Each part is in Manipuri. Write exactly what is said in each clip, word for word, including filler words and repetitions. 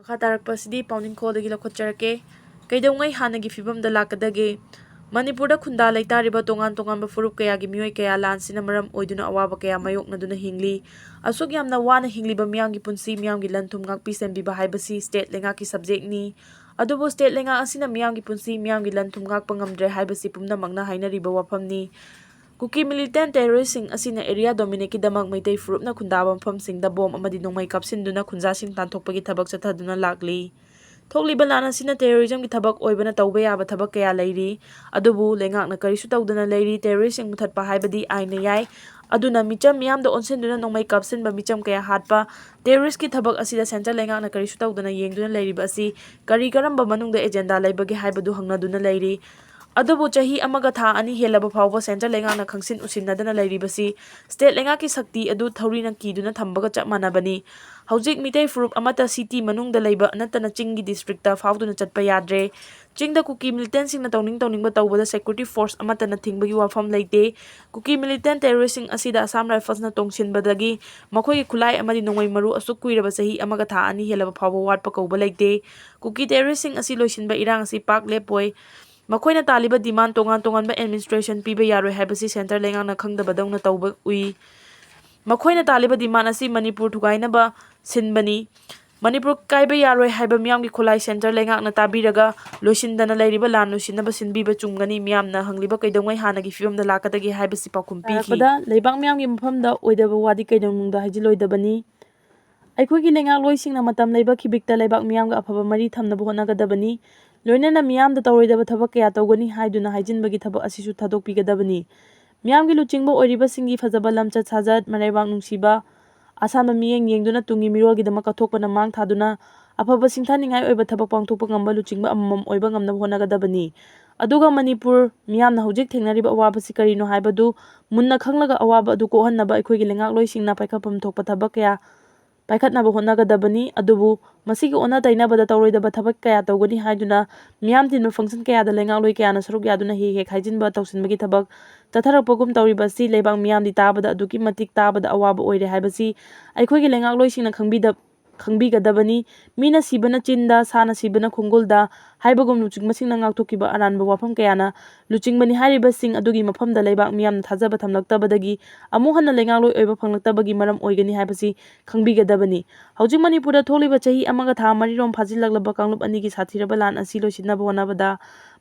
ꯃꯈꯥ ꯇꯥꯔꯛꯄ ꯑꯁꯤꯗꯤ ꯄꯥꯎꯅꯤꯡꯈꯣꯜꯗꯒꯤ ꯂꯧꯈꯠꯆꯔꯛꯀꯦ꯫ ꯀꯩꯗꯧꯉꯩ ꯍꯥꯟꯅꯒꯤ ꯐꯤꯕꯝꯗ ꯂꯥꯛꯀꯗꯒꯦ? ꯃꯅꯤꯄꯨꯔꯗ ꯈꯨꯟꯗꯥ ꯂꯩꯇꯥꯔꯤꯕ ꯇꯣꯉꯥꯟ ꯇꯣꯉꯥꯟꯕ ꯐꯨꯔꯨꯞ ꯀꯌꯥꯒꯤ ꯃꯤꯑꯣꯏ ꯀꯌꯥ ꯂꯥꯟꯁꯤꯅ ꯃꯔꯝ ꯑꯣꯏꯗꯨꯅ ꯑꯋꯥꯕ ꯀꯌꯥ ꯃꯥꯌꯣꯛꯅꯗꯨꯅ ꯍꯤꯡꯂꯤ꯫ ꯑꯁꯨꯛ ꯌꯥꯝꯅ ꯋꯥꯅ ꯍꯤꯡꯂꯤꯕ ꯃꯤꯌꯥꯝꯒꯤ ꯄꯨꯟꯁꯤ, ꯃꯤꯌꯥꯝꯒꯤ ꯂꯟ ꯊꯨꯝ ꯉꯥꯛꯄꯤ ꯁꯦꯟꯕꯤꯕ ꯍꯥꯏꯕꯁꯤ state ꯂꯩꯉꯥꯛꯀꯤ subjectꯅꯤ꯫ ꯑꯗꯨꯕꯨ state ꯂꯩꯉꯥꯛ ꯑꯁꯤꯅ ꯃꯤꯌꯥꯝꯒꯤ ꯄꯨꯟꯁꯤ, ꯃꯤꯌꯥꯝꯒꯤ ꯂꯟ ꯊꯨꯝ ꯉꯥꯛꯄ ꯉꯝꯗ꯭ꯔꯦ ꯍꯥꯏꯕꯁꯤ ꯄꯨꯝꯅꯃꯛꯅ ꯍꯥꯏꯅꯔꯤꯕ ꯋꯥꯐꯝꯅꯤ꯫ ꯀꯨꯀꯤ militant terroristꯁꯤꯡ ꯑꯁꯤꯅ area dominantꯀꯤꯗꯃꯛ ꯃꯩꯇꯩ ꯐꯨꯔꯨꯞꯅ ꯈꯨꯟꯗꯥꯕ ꯃꯐꯝꯁꯤꯡꯗ ꯕꯣꯝ ꯑꯃꯗꯤ ꯅꯣꯡꯃꯩ ꯀꯥꯞꯁꯤꯟꯗꯨꯅ ꯈꯨꯟꯖꯥꯁꯤꯡ ꯇꯥꯟꯊꯣꯛꯄꯒꯤ ꯊꯕꯛ ꯆꯠꯊꯗꯨꯅ ꯂꯥꯛꯂꯤ꯫ ꯊꯣꯛꯂꯤꯕ ꯂꯥꯟ ꯑꯁꯤꯅ terrorismꯒꯤ ꯊꯕꯛ ꯑꯣꯏꯕꯅ ꯇꯧꯕ ꯌꯥꯕ ꯊꯕꯛ ꯀꯌꯥ ꯂꯩꯔꯤ꯫ ꯑꯗꯨꯕꯨ ꯂꯩꯉꯥꯛꯅ ꯀꯔꯤꯁꯨ ꯇꯧꯗꯅ ꯂꯩꯔꯤ꯫ Terroristꯁꯤꯡ ꯃꯨꯊꯠꯄ ꯍꯥꯏꯕꯗꯤ ꯑꯥꯏꯟꯅ ꯌꯥꯏ꯫ ꯑꯗꯨꯅ ꯃꯤꯆꯝ ꯃꯤꯌꯥꯝꯗ ꯑꯣꯟꯁꯤꯟꯗꯨꯅ ꯅꯣꯡꯃꯩ ꯀꯥꯞꯁꯤꯟꯕ, ꯃꯤꯆꯝ ꯀꯌꯥ ꯍꯥꯠꯄ, terroristꯀꯤ ꯊꯕꯛ ꯑꯁꯤꯗ central ꯂꯩꯉꯥꯛꯅ ꯀꯔꯤꯁꯨ ꯇꯧꯗꯅ ꯌꯦꯡꯗꯨꯅ ꯂꯩꯔꯤꯕ ꯑꯁꯤ ꯀꯔꯤ ꯀꯔꯝꯕ ꯃꯅꯨꯡꯗ agenda ꯂꯩꯕꯒꯦ ꯍꯥꯏꯕꯗꯨ ꯍꯪꯅꯗꯨꯅ ꯂꯩꯔꯤ꯫ ꯑꯗꯨꯕꯨ ꯆꯍꯤ ꯑꯃꯒ ꯊꯥ ꯑꯅꯤ ꯍꯦꯜꯂꯕ ꯐꯥꯎꯕ central ꯂꯩꯉꯥꯛꯅ ꯈꯪꯁꯤꯟ ꯎꯁꯤꯟꯅꯗꯅ ꯂꯩꯔꯤꯕꯁꯤ state ꯂꯩꯉꯥꯛꯀꯤ ꯁꯛꯇꯤ ꯑꯗꯨ ꯊꯧꯔꯤꯅ ꯀꯤꯗꯨꯅ ꯊꯝꯕꯒ ꯆꯞ ꯃꯥꯟꯅꯕꯅꯤ꯫ ꯍꯧꯖꯤꯛ ꯃꯤꯇꯩ ꯐꯨꯔꯨꯞ ꯑꯃꯠꯇ city ꯃꯅꯨꯡꯗ ꯂꯩꯕ ꯅꯠꯇꯅ ꯆꯤꯡꯒꯤ districtꯇ ꯐꯥꯎꯗꯨꯅ ꯆꯠꯄ ꯌꯥꯗ꯭ꯔꯦ꯫ ꯆꯤꯡꯗ ꯀꯨꯀꯤ militantꯁꯤꯡꯅ ꯇꯧꯅꯤꯡ ꯇꯧꯅꯤꯡꯕ ꯇꯧꯕꯗ security force ꯑꯃꯠꯇꯅ ꯊꯤꯡꯕꯒꯤ ꯋꯥꯐꯝ ꯂꯩꯇꯦ꯫ ꯀꯨꯀꯤ militant terroristꯁꯤꯡ ꯑꯁꯤꯗ Assam Riflesꯅ ꯇꯣꯡꯁꯤꯟꯕꯗꯒꯤ ꯃꯈꯣꯏꯒꯤ ꯈꯨꯠꯂꯥꯏ ꯑꯃꯗꯤ ꯅꯣꯡꯃꯩ ꯃꯔꯨ ꯑꯁꯨꯛ ꯀꯨꯏꯔꯕ ꯆꯍꯤ ꯑꯃꯒ ꯊꯥ ꯑꯅꯤ ꯍꯦꯜꯂꯕ ꯐꯥꯎꯕ ꯋꯥꯠꯄ ꯀꯧꯕ ꯂꯩꯇꯦ꯫ ꯀꯨꯀꯤ terroristꯁꯤꯡ ꯑꯁꯤ ꯂꯣꯏꯁꯤꯟꯕ ꯏꯔꯥꯡ ꯑꯁꯤ ꯄꯥꯛ ꯂꯦꯞꯄꯣꯏ꯫ ꯃꯈꯣꯏꯅ ꯇꯥꯜꯂꯤꯕ demand ꯇꯣꯉꯥꯟ ꯇꯣꯉꯥꯟꯕ administration ꯄꯤꯕ ꯌꯥꯔꯣꯏ ꯍꯥꯏꯕꯁꯤ central ꯂꯩꯉꯥꯛꯅ ꯈꯪꯗꯕꯗꯧꯅ ꯇꯧꯕ ꯎꯏ꯫ ꯃꯈꯣꯏꯅ ꯇꯥꯜꯂꯤꯕ demand ꯑꯁꯤ ꯃꯅꯤꯄꯨꯔ ꯊꯨꯒꯥꯏꯅꯕ ꯁꯤꯟꯕꯅꯤ꯫ ꯃꯅꯤꯄꯨꯔ ꯀꯥꯏꯕ ꯌꯥꯔꯣꯏ ꯍꯥꯏꯕ ꯃꯤꯌꯥꯝꯒꯤ ꯈꯨꯠꯂꯥꯏ central ꯂꯩꯉꯥꯛꯅ ꯇꯥꯕꯤꯔꯒ ꯂꯣꯏꯁꯤꯟꯗꯅ ꯂꯩꯔꯤꯕ ꯂꯥꯟ ꯂꯣꯏꯁꯤꯟꯅꯕ ꯁꯤꯟꯕꯤꯕ ꯆꯨꯝꯒꯅꯤ꯫ ꯃꯤꯌꯥꯝꯅ ꯍꯪꯂꯤꯕ ꯀꯩꯗꯧꯉꯩ ꯍꯥꯟꯅꯒꯤ ꯐꯤꯕꯝꯗ ꯂꯥꯛꯀꯗꯒꯦ ꯍꯥꯏꯕꯁꯤ ꯄꯥꯎꯈꯨꯝ ꯄꯤꯈꯤ꯫ ꯇꯥꯔꯛꯄꯗ ꯂꯩꯕꯥꯛ ꯃꯤꯌꯥꯝꯒꯤ ꯃꯐꯝꯗ ꯑꯣꯏꯗꯕ ꯋꯥꯗꯤ ꯀꯩꯗꯧꯅꯨꯡꯗ ꯍꯥꯏꯖꯤꯜꯂꯣꯏꯗꯕꯅꯤ꯫ ꯑꯩꯈꯣꯏꯒꯤ ꯂꯩꯉꯥꯛꯂꯣꯏꯁꯤꯡꯅ ꯃꯇꯝ ꯂꯩꯕ ꯈꯤꯕꯤꯛꯇ ꯂꯩꯕꯥꯛ ꯃꯤꯌꯥꯝꯒ ꯑꯐꯕ ꯃꯔꯤ ꯊꯝꯅꯕ ꯍꯣꯠꯅꯒꯗꯕꯅꯤ꯫ ꯂꯣꯏꯅꯅ ꯃꯤꯌꯥꯝꯗ ꯇꯧꯔꯣꯏꯗꯕ ꯊꯕꯛ ꯀꯌꯥ ꯇꯧꯒꯅꯤ ꯍꯥꯏꯗꯨꯅ ꯍꯥꯏꯖꯤꯟꯕꯒꯤ ꯊꯕꯛ ꯑꯁꯤꯁꯨ ꯊꯥꯗꯣꯛꯄꯤꯒꯗꯕꯅꯤ꯫ ꯃꯤꯌꯥꯝꯒꯤ ꯂꯨꯆꯤꯡꯕ ꯑꯣꯏꯔꯤꯕꯁꯤꯡꯒꯤ ꯐꯖꯕ ꯂꯝꯆꯠ ꯁꯥꯖꯠ, ꯃꯔꯩꯕꯥꯛ ꯅꯨꯡꯁꯤꯕ, ꯑꯁꯥꯟꯕ ꯃꯤꯠꯌꯦꯡ ꯌꯦꯡꯗꯨꯅ ꯇꯨꯡꯒꯤ ꯃꯤꯔꯣꯜꯒꯤꯗꯃꯛ ꯀꯠꯊꯣꯛꯄꯅ ꯃꯥꯡ ꯊꯥꯗꯨꯅ ꯑꯐꯕ ꯁꯤꯡꯊꯥꯅꯤꯡꯉꯥꯏ ꯑꯣꯏꯕ ꯊꯕꯛ ꯄꯥꯡꯊꯣꯛꯄ ꯉꯝꯕ ꯂꯨꯆꯤꯡꯕ ꯑꯃꯃꯝ ꯑꯣꯏꯕ ꯉꯝꯅꯕ ꯍꯣꯠꯅꯒꯗꯕꯅꯤ꯫ ꯑꯗꯨꯒ ꯃꯅꯤꯄꯨꯔ ꯃꯤꯌꯥꯝꯅ ꯍꯧꯖꯤꯛ ꯊꯦꯡꯅꯔꯤꯕ ꯑꯋꯥꯕꯁꯤ ꯀꯔꯤꯅꯣ ꯍꯥꯏꯕꯗꯨ ꯃꯨꯟꯅ ꯈꯪꯂꯒ ꯑꯋꯥꯕ ꯑꯗꯨ ꯀꯣꯛꯍꯟꯅꯕ ꯑꯩꯈꯣꯏꯒꯤ ꯂꯩꯉꯥꯛꯂꯣꯏꯁꯤꯡꯅ ꯄꯥꯏꯈꯠꯐꯝ ꯊꯣꯛꯄ ꯊꯕꯛ ꯀꯌꯥ ꯄꯥꯏꯈꯠꯅꯕ ꯍꯣꯠꯅꯒꯗꯕꯅꯤ꯫ ꯑꯗꯨꯕꯨ ꯃꯁꯤꯒꯤ ꯑꯣꯟꯅ ꯇꯩꯅꯕꯗ ꯇꯧꯔꯣꯏꯗꯕ ꯊꯕꯛ ꯀꯌꯥ ꯇꯧꯒꯅꯤ ꯍꯥꯏꯗꯨꯅ ꯃꯤꯌꯥꯝ ꯇꯤꯟꯕ function ꯀꯌꯥꯗ ꯂꯩꯉꯥꯛꯂꯣꯏ ꯀꯌꯥꯅ ꯁꯔꯨꯛ ꯌꯥꯗꯨꯅ ꯍꯦꯛ ꯍꯦꯛ ꯍꯥꯏꯖꯤꯟꯕ ꯇꯧꯁꯤꯟꯕꯒꯤ ꯊꯕꯛ ꯆꯠꯊꯔꯛꯄꯒꯨꯝ ꯇꯧꯔꯤꯕ ꯑꯁꯤ ꯂꯩꯕꯥꯛ ꯃꯤꯌꯥꯝꯗꯤ ꯇꯥꯕꯗ ꯑꯗꯨꯛꯀꯤ ꯃꯇꯤꯛ ꯇꯥꯕꯗ ꯑꯋꯥꯕ ꯑꯣꯏꯔꯦ ꯍꯥꯏꯕꯁꯤ ꯑꯩꯈꯣꯏꯒꯤ ꯂꯩꯉꯥꯛꯂꯣꯏꯁꯤꯡꯅ ꯈꯪꯕꯤꯗ-, ꯈꯪꯕꯤꯒꯗꯕꯅꯤ꯫ "ꯃꯤꯅ ꯁꯤꯕꯅ ꯆꯤꯟꯗ, ꯁꯥꯅ ꯁꯤꯕꯅ ꯈꯣꯡꯒꯨꯜꯗ" ꯍꯥꯏꯕꯒꯨꯝ ꯂꯨꯆꯤꯡꯕꯁꯤꯡꯅ ꯉꯥꯛꯊꯣꯛꯈꯤꯕ ꯑꯔꯥꯟꯕ ꯋꯥꯐꯝ ꯀꯌꯥꯅ ꯂꯨꯆꯤꯡꯕꯅꯤ ꯍꯥꯏꯔꯤꯕꯁꯤꯡ ꯑꯗꯨꯒꯤ ꯃꯐꯝꯗ ꯂꯩꯕꯥꯛ ꯃꯤꯌꯥꯝꯅ ꯊꯥꯖꯕ ꯊꯝꯂꯛꯇꯕꯗꯒꯤ ꯑꯃꯨꯛ ꯍꯟꯅ ꯂꯩꯉꯥꯛꯂꯣꯏ ꯑꯣꯏꯕ ꯐꯪꯂꯛꯇꯕꯒꯤ ꯃꯔꯝ ꯑꯣꯏꯒꯅꯤ ꯍꯥꯏꯕꯁꯤ ꯈꯪꯕꯤꯒꯗꯕꯅꯤ꯫ ꯍꯧꯖꯤꯛ ꯃꯅꯤꯄꯨꯔꯗ ꯊꯣꯛꯂꯤꯕ ꯆꯍꯤ ꯑꯃꯒ ꯊꯥ ꯃꯔꯤꯔꯣꯝ ꯐꯥꯖꯤꯜꯂꯛꯂꯕ ꯀꯥꯡꯂꯨꯞ ꯑꯅꯤꯒꯤ ꯁꯥꯊꯤꯔꯕ ꯂꯥꯟ ꯑꯁꯤ ꯂꯣꯏꯁꯤꯟꯅꯕ ꯍꯣꯠꯅꯕꯗ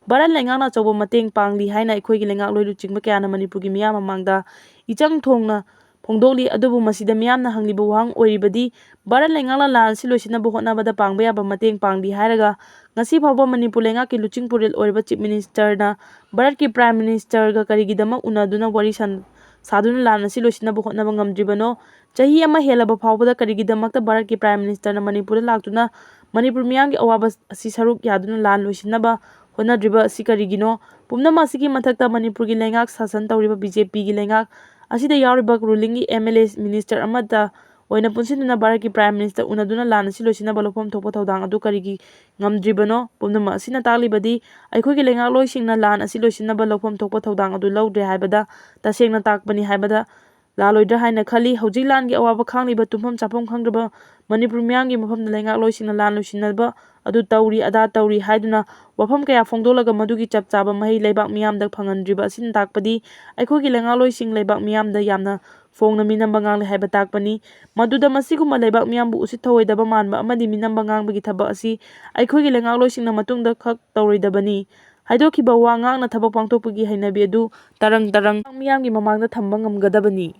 ꯚꯥꯔꯠ ꯂꯩꯉꯥꯛꯅ ꯑꯆꯧꯕ ꯃꯇꯦꯡ ꯄꯥꯡꯂꯤ ꯍꯥꯏꯅ ꯑꯩꯈꯣꯏꯒꯤ ꯂꯩꯉꯥꯛꯂꯣꯏ ꯂꯨꯆꯤꯡꯕ ꯀꯌꯥꯅ ꯃꯅꯤꯄꯨꯔꯒꯤ ꯃꯤꯌꯥꯝ ꯃꯃꯥꯡꯗ ꯏꯆꯪ ꯊꯣꯡꯅ ꯐꯣꯡꯗꯣꯛꯂꯤ꯫ ꯑꯗꯨꯕꯨ ꯃꯁꯤꯗ ꯃꯤꯌꯥꯝꯅ ꯍꯪꯂꯤꯕ ꯋꯥꯍꯪ ꯑꯣꯏꯔꯤꯕꯗꯤ, ꯚꯥꯔꯠ ꯂꯩꯉꯥꯛꯅ ꯂꯥꯟ ꯑꯁꯤ ꯂꯣꯏꯁꯤꯟꯅꯕ ꯍꯣꯠꯅꯕꯗ ꯄꯥꯡꯕ ꯌꯥꯕ ꯃꯇꯦꯡ ꯄꯥꯡꯂꯤ ꯍꯥꯏꯔꯒ, ꯉꯁꯤ ꯐꯥꯎꯕ ꯃꯅꯤꯄꯨꯔ ꯂꯩꯉꯥꯛꯀꯤ ꯂꯨꯆꯤꯡ ꯄꯨꯔꯦꯜ ꯑꯣꯏꯔꯤꯕ ꯆꯤꯐ ꯃꯤꯅꯤꯁꯇꯔꯅ ꯚꯥꯔꯠꯀꯤ ꯄ꯭ꯔꯥꯏꯝ ꯃꯤꯅꯤꯁꯇꯔꯒ ꯀꯔꯤꯒꯤꯗꯃꯛ ꯎꯅꯗꯨꯅ ꯋꯥꯔꯤ ꯁꯥꯟ-, ꯁꯥꯗꯨꯅ ꯂꯥꯟ ꯑꯁꯤ ꯂꯣꯏꯁꯤꯟꯅꯕ ꯍꯣꯠꯅꯕ ꯉꯝꯗ꯭ꯔꯤꯕꯅꯣ? ꯆꯍꯤ ꯑꯃ ꯍꯦꯜꯂꯕ ꯐꯥꯎꯕꯗ ꯀꯔꯤꯒꯤꯗꯃꯛꯇ ꯚꯥꯔꯠꯀꯤ ꯄ꯭ꯔꯥꯏꯝ ꯃꯤꯅꯤꯁꯇꯔꯅ ꯃꯅꯤꯄꯨꯔꯗ ꯂꯥꯛꯇꯨꯅ ꯃꯅꯤꯄꯨꯔ ꯃꯤꯌꯥꯝꯒꯤ ꯑꯋꯥꯕ ꯑꯁꯤ ꯁꯔꯨꯛ ꯌꯥꯗꯨꯅ ꯂꯥꯟ ꯂꯣꯏꯁꯤꯟꯅꯕ ꯍꯣꯠꯅꯗ꯭ꯔꯤꯕ ꯑꯁꯤ ꯀꯔꯤꯒꯤꯅꯣ? ꯄꯨꯝꯅꯃꯛ ꯑꯁꯤꯒꯤ ꯃꯊꯛꯇ ꯃꯅꯤꯄꯨꯔꯒꯤ ꯂꯩꯉꯥꯛ ꯁꯥꯁꯟ ꯇꯧꯔꯤꯕ ꯕꯤ ꯖꯦ ꯄꯤꯒꯤ ꯂꯩꯉꯥꯛ ꯑꯁꯤꯗ ꯌꯥꯎꯔꯤꯕ ꯔꯨꯂꯤꯡꯒꯤ ꯑꯦꯝ ꯑꯦꯜ ꯑꯦ ꯃꯤꯅꯤꯁꯇꯔ ꯑꯃꯠꯇ ꯑꯣꯏꯅ ꯄꯨꯟꯁꯤꯟꯗꯨꯅ ꯚꯥꯔꯠꯀꯤ ꯄ꯭ꯔꯥꯏꯝ ꯃꯤꯅꯤꯁꯇꯔ ꯎꯅꯗꯨꯅ ꯂꯥꯟ ꯑꯁꯤ ꯂꯣꯏꯁꯤꯟꯅꯕ ꯂꯧꯐꯝ ꯊꯣꯛꯄ ꯊꯧꯗꯥꯡ ꯑꯗꯨ ꯀꯔꯤꯒꯤ ꯉꯝꯗ꯭ꯔꯤꯕꯅꯣ? ꯄꯨꯝꯅꯃꯛ ꯑꯁꯤꯅ ꯇꯥꯛꯂꯤꯕꯗꯤ ꯑꯩꯈꯣꯏꯒꯤ ꯂꯩꯉꯥꯛꯂꯣꯏꯁꯤꯡꯅ ꯂꯥꯟ ꯑꯁꯤ ꯂꯣꯏꯁꯤꯟꯅꯕ ꯂꯧꯐꯝ ꯊꯣꯛꯄ ꯊꯧꯗꯥꯡ ꯑꯗꯨ ꯂꯧꯗ꯭ꯔꯦ ꯍꯥꯏꯕꯗ ꯇꯁꯦꯡꯅ ꯇꯥꯛꯄꯅꯤ ꯍꯥꯏꯕꯗ ꯂꯥꯜꯂꯣꯏꯗ꯭ꯔꯥ ꯍꯥꯏꯅ ꯈꯜꯂꯤ꯫ ꯍꯧꯖꯤꯛ ꯂꯥꯟꯒꯤ ꯑꯋꯥꯕ ꯈꯥꯡꯂꯤꯕ ꯇꯨꯝꯐꯝ ꯆꯥꯐꯝ ꯈꯪꯗ꯭ꯔꯕ ꯃꯅꯤꯄꯨꯔ ꯃꯤꯌꯥꯝꯒꯤ ꯃꯐꯝꯗ ꯂꯩꯉꯥꯛꯂꯣꯏꯁꯤꯡꯅ ꯂꯥꯟ ꯂꯣꯏꯁꯤꯟꯅꯕ ꯑꯗꯨ ꯇꯧꯔꯤ, ꯑꯗꯥ ꯇꯧꯔꯤ ꯍꯥꯏꯗꯨꯅ ꯋꯥꯐꯝ ꯀꯌꯥ ꯐꯣꯡꯗꯣꯛꯂꯒ ꯃꯗꯨꯒꯤ ꯆꯞ ꯆꯥꯕ ꯃꯍꯩ ꯂꯩꯕꯥꯛ ꯃꯤꯌꯥꯝꯗ ꯐꯪꯍꯟꯗ꯭ꯔꯤꯕ ꯑꯁꯤꯅ ꯇꯥꯛꯄꯗꯤ ꯑꯩꯈꯣꯏꯒꯤ ꯂꯩꯉꯥꯛꯂꯣꯏꯁꯤꯡ ꯂꯩꯕꯥꯛ ꯃꯤꯌꯥꯝꯗ ꯌꯥꯝꯅ ꯐꯣꯡꯅ ꯃꯤꯅꯝꯕ ꯉꯥꯡꯂꯦ ꯍꯥꯏꯕ ꯇꯥꯛꯄꯅꯤ꯫ ꯃꯗꯨꯗ ꯃꯁꯤꯒꯨꯝꯕ ꯂꯩꯕꯥꯛ ꯃꯤꯌꯥꯝꯕꯨ ꯎꯁꯤꯠ ꯊꯧꯑꯣꯏꯗꯕ ꯃꯥꯟꯕ ꯑꯃꯗꯤ ꯃꯤꯅꯝꯕ ꯉꯥꯡꯕꯒꯤ ꯊꯕꯛ ꯑꯁꯤ ꯑꯩꯈꯣꯏꯒꯤ ꯂꯩꯉꯥꯛꯂꯣꯏꯁꯤꯡꯅ ꯃꯇꯨꯡꯗ ꯈꯛ ꯇꯧꯔꯣꯏꯗꯕꯅꯤ꯫ ꯍꯥꯏꯗꯣꯛꯈꯤꯕ ꯋꯥ ꯉꯥꯛꯅ ꯊꯕꯛ ꯄꯥꯡꯊꯣꯛꯄꯒꯤ ꯍꯩꯅꯕꯤ ꯑꯗꯨ ꯇꯔꯪ ꯇꯔꯪ ꯃꯤꯌꯥꯝꯒꯤ ꯃꯃꯥꯡꯗ ꯊꯝꯕ ꯉꯝꯒꯗꯕꯅꯤ꯫